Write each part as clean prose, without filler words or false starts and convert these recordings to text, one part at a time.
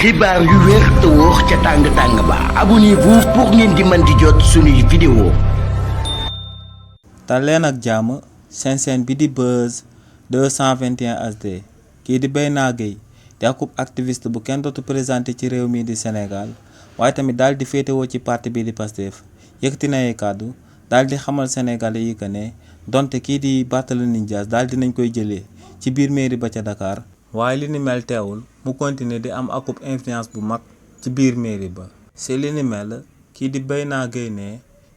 xibaar yu wér te wóor ca tàng ba abonnez-vous pour ngeen di mën di jot suñuy vidéo. dal leen ak jàmm seen bi di Buzz 221 HD kii di Bayna Gueye di akub activiste bu kenn dootu présenté ci réew mi di Sénégal waaye tamit daal di féetewoo ci parti bi di Pastef yëkkati na ay kàddu daal di xamal Sénégalais yi que ne donte kii di Barthélémy Dias daal dinañ koy jëlee ci biir mairie ba ca Dakar waaye li ni mel teewul mu continuer di am akub influence bu mag ci biir mairie ba. si li ni mel kii di Bayna Gueye ne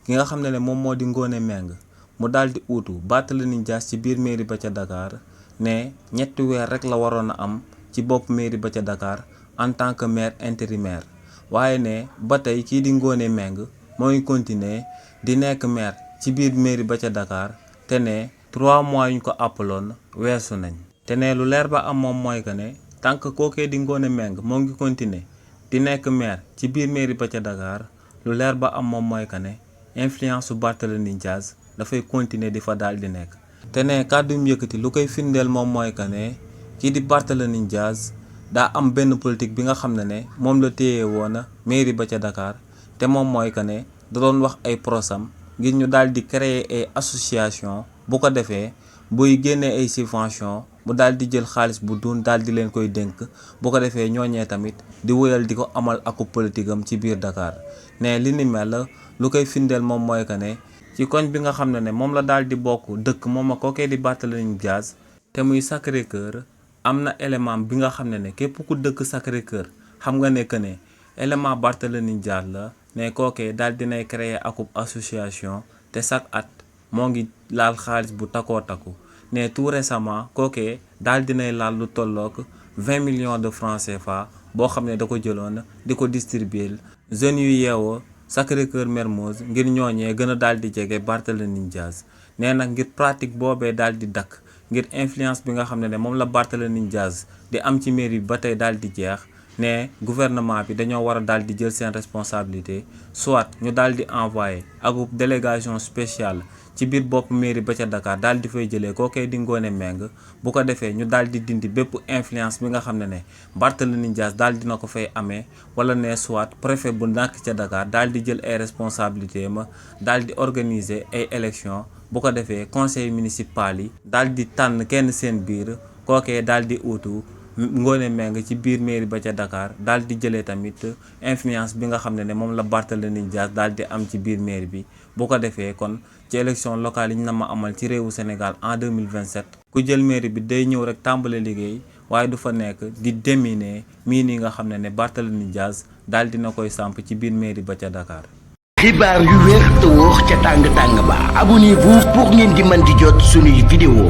ki nga xam ne moom moo di Ngoné Meng mu daal di uutu Barthélémy Dias ci biir mairie ba ca Dakar ne ñetti weer rek la waroon a am ci bopp mairie ba ca Dakar en tant que maire intérimaire waaye ne ba tey kii di Ngoné Meng mooy continuer di nekk maire ci biir mairie ba ca Dakar te ne 3 mois yu ñu ko àppaloon weesu nañ. te ne lu leer ba am moom mooy que ne tant que kookee di Ngoné Meng moo ngi continuer di nekk maire ci biir mairie ba ca Dakar lu leer ba am moom mooy que ne influence su Barthélémy Dias dafay continuer di fa daal di nekk. te ne kàddu mu yëkkati lu koy firndeel moom mooy que ne kii di Barthélémy Dias daa am benn politique bi nga xam ne moom la téye woon mairie ba ca Dakar te moom mooy que ne da doon wax ay prosam ngir ñu daal di créer ay association bu ko defee buy génnee ay subvention mu daal di jël xaalis bu duun daal di leen koy dénk bu ko defee ñooñee tamit di wëyal di ko amal aku politique am ci biir Dakar ne li ni mel lu koy firndeel moom mooy que ne ci koñ bi nga xam ne moom la daal di bokk dëkk moom ak kookee di Barthélémy Dias te muy Sacré-Cœur am na élément bi nga xam ne képp ku dëkk Sacré-Cœur xam nga ne que ne élément Barthélémy Dias la ne kookee daal dinay créer akub association te chaque at moo ngi laal xaalis bu takkoo takku ne tout récemment kookee daal dinay laal lu tollook 20 millions de francs CFA boo xam ne da ko jëloon di ko distribuer jeunes yu yeewoo Sacré-Cœur Mermoz ngir ñooñee gën a daal di jege Barthélémy Dias nee nag ngir pratique boobee daal di dakk ngir influence bi nga xam ne moom la Barthélémy Dias di am ci mairie bi ba tey daal di jeex ne gouvernement bi dañoo war a daal di jël seen responsabilité soit ñu daal di envoyé akub délégation spéciale ci biir bopp mairie ba ca Dakar daal di fay jëlee kookee di Ngoné Meng bu ko defee ñu daal di dindi bépp influence bi nga xam ne Barthélémy Dias daal dina ko fay amee wala ne soit préfet bu nàkk ca Dakar daal di jël ay responsabilité ma daal di organiser ay élections bu ko defee conseil municipal yi daal di tànn kenn seen biir kookee daal di uutu Ngoné Meng ci biir mairie ba ca Dakar daal di jëlee tamit influence bi nga xam ne moom la Barthélémy Dias daal di am ci biir mairie bi bu ko defee kon ci élection locale yi ñu na ma amal ci réewu Sénégal en 2027 ku jël mairie bi day ñëw rek tàmbale liggéey waaye du fa nekk di déminer mii nii nga xam ne Barthélémy Dias daal dina koy samp ci biir mairie ba ca Dakar. xibaar yu wér te wóor ca tàng ba abonnez-vous pour ngeen di mën di jot suñuy vidéo.